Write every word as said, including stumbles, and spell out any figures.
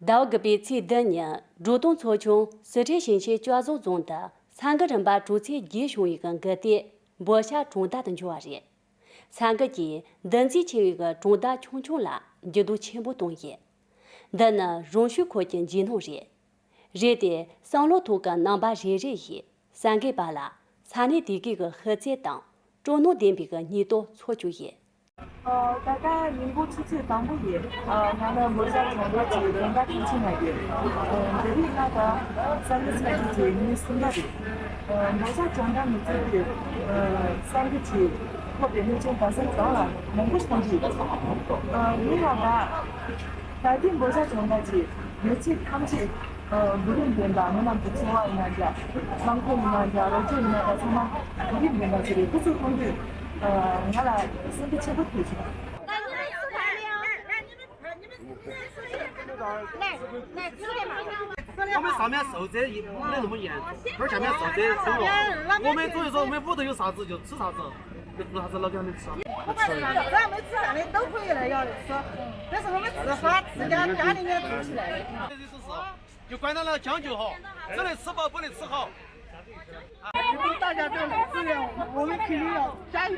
ཟླ་བ་དགུ་པའི་ཚེས་བདུན་ཉིན་འབྲོག་སྟོང་ཚོ་ཆུང་སི་ཁྲོན་ཞིང་ཆེན་ལྕགས་ཟོག་རྫོང་དུ་ས་འགུལ་རིམ་པ་དྲུག་ཚེས་བརྒྱད་བྱུང་བའི་འགུལ་ཏེ་འབོད་ཤ་གྲོང་རྡལ་དུ་འབྱོར་བ་རེད། ས་འགུལ་གྱིས་འདུ་འཛི་ཆེ་བའི་གྲོང་རྡལ་ཆུང་ཆུང་ལ་འགྱུར་ལྡོག་ཆེན་པོ་བཏང་ཡོད། འདི་ནི་རོང་ཤོད་ཁུལ་གྱི་འཇིགས་སྣང་རེད། རེད་དེ་བསམ་བློ་ཐོག་གི་རྣམ་པ་རེ་རེ་ཡིས་ས་འགུལ་བར་ལ་ས་གནས་དེ་གའི་གི་ཤི་ཚད་དང་སྤྲོ་སྣང་ལྡན་པའི་གི་སྙིང་སྟོབས་འཚོལ་བཅུག་ཡོད། ད་ལྟ་ཉིན་གུང་ཆུ་ཚོད་དང་པོ་ཡིན། ང་ནི་འབོད་ཤ་གྲོང་རྡལ་གྱི་དགོན་པ་ཐེམ་ཆེན་ན་ཡོད། འདི་རིང་ང་དང་ས་འགུལ་ཆགས་རྒྱུ་དེ་ཉིན་གསུམ་པ་རེད། འབོད་ཤ་གྲོང་རྡལ་མི་ཚོས་ཀྱི་ས་འགུལ་གྱི་ཐོག་པའི་གནས་ཚུལ་ག་ས་གང་ལ་མང་པོ་གསུང་གི་ཡོད། ཡིན་ཡང་ད་ད་ལྟའི་འབོད་ཤ་གྲོང་རྡལ་གྱི་མི་ཚེ་ཐམས་ཅད་བགྲོ་གླེང་ལྡན་པ། མི་རྣམས་ཀྱི་འཚོ་བ་ཡིན་ན་འདྲ། རླངས་འཁོར་ཡིན་ན་འདྲ། རོགས་སྐྱོར་ཡིན་ན་འདྲ། ཚང་མ་བགྲོ་གླེང་ལྡན་པ་ཞིག་རེད། ཁོ་ཚོས་མཐོང་དུས་ང་ལ་སེམས་འགུལ་ཆེན་པོ་ཐེབས་བྱུང་། 我们上面收这一那什么烟，不是下面收这收了。我们做一做，我们屋头有啥子就吃啥子，就做啥子，老家的吃。我们吃啥子，只要没吃饭的都可以来要的吃，但是我们吃饭自家家里面做起来的。这就是说，就管他那讲究哈，只能吃饱不能吃好。大家都来支援我们，我们肯定要加油。